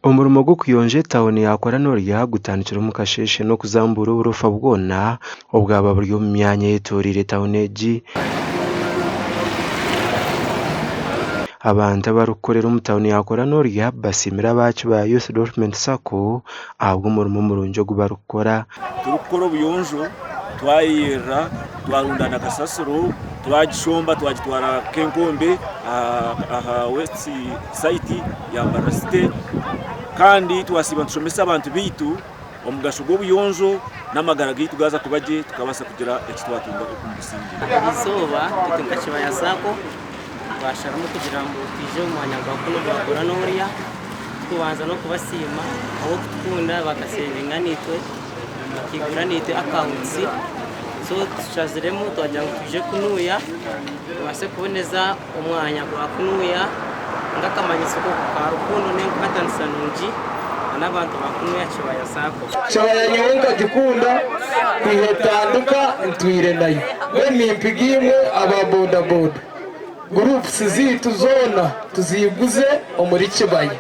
Omurimo gw'okuyonja etawuni ya Koranorya gutandikire omu kasheeshe n'okuzambuura oburofa bwona obwaba buri omu myanya eyetoreire etawuni egi. Abantu abarikukorera omu tawuni ya Koranorya basiimire aba Kibaya Youth Development Sacco ahabw'omurimo murungi ogu barikukora. Turikukora obuyonjo twayerera twarundana kasasiro twagishomba twagitwara Kenkombe aha waste site ya Mbarara City kandi twasiiba nitushomesa abantu baitu omugasho gw'obuyonjo n'amagara gaitu gaaza kuba gye tukabaasa kugira eki twatunga omu busingye. Erizooba itwe nka Kibaya Sacco twasharamu kugira ngu twije omu mwanya gwa kunu gwa Koranorya. Tukubanza n'okubasiima ahabw'okutukunda bakasevinga naitwe bakaigura naitwe accounts. So tushaziremu twagira ngu twije kunuuya tubaase kuboneza omwanya gwa kunuuya nk'akamanyiso ka rukundo n'enkwatanisa nungi n'abantu ba kunuuya Kibaya Sacco. Kibaya nyowe nkagikunda kwiha etandika ntwire nayo. Mbwenu nimpiga imwe aba bodaboda. Groups zaitu zoona tuziiguze omuri Kibaya.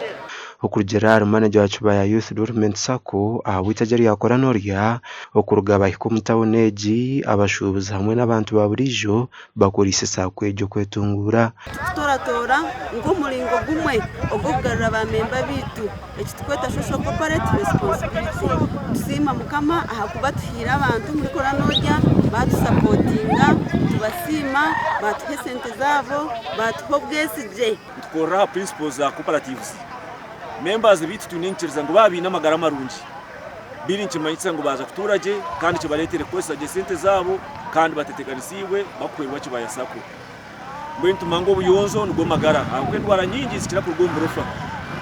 Okurugiirira ahari maneja wa Kibaya Youth Development Sacco ahabw'eitaagi erya Koranorya, okuruga bahika omu tauni egi, abashuubuzi hamwe n'abantu ba buriijo bakoriise sacco egi okwetunguura. Tukutoratoora nk'omuringo gumwe ogw'okugarura ba memba baitu eki tukweta social corporate responsibility. Nitusiima Mukama ahakuba tuhaire abantu omuri Koranorya batusapotinga, nitubasiima batuha esente zaabo, batuha obwesigye. Nitukorera aha principles za cooperatives. Members baitu twine enyikiriza ngu baaba baine amagara marungi, biri nikimanyisa ngu baaza kutuura gye kandi kibareetere kukozesa gye sente zaabo kandi batetekanisiibwe bakuhwerwa Kibaya Sacco. Mbwenu nitumanya ngu obuyonjo nigwo magara ahabw'okuba endwara nyingi zikira kuruga omu burofa.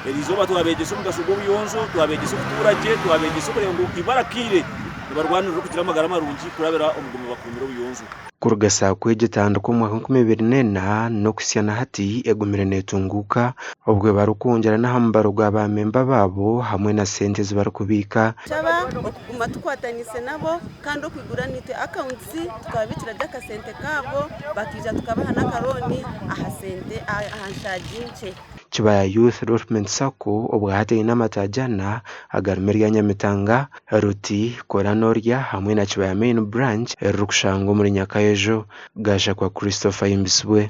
Eriizooba twabeegyesa omugasho gw'obuyonjo, twabeegyesa okutuura gye, twabeegyesa okureba ngu ibara akaire nibarwanirira okugira amagara marungi kurabira omu kuguma bakuumire obuyonjo. Kuruga sacco egi etandikwa omu mwaka 2004 n'okuhitsya na hati egumire neetunguuka obwo barikwongyera n'aha mubaro gwa baamemba baabo hamwe na sente ezi barikubiika. Nshaba okuguma tukwatanise nabo kandi okwigura naitwe accounts tukababikira gye akasente kaabo bakaija tukabaha n'akarooni aha sente aha nshaagi nkye. Kibaya Youth Development Sacco obwahati eine amataagi ana agarimu erya Nyamitanga, Ruti, Koranorya hamwe na Kibaya Main Branch eririkushangwa omuri Nyakayojo. Gashakwa Christopher Ahimbisibwe.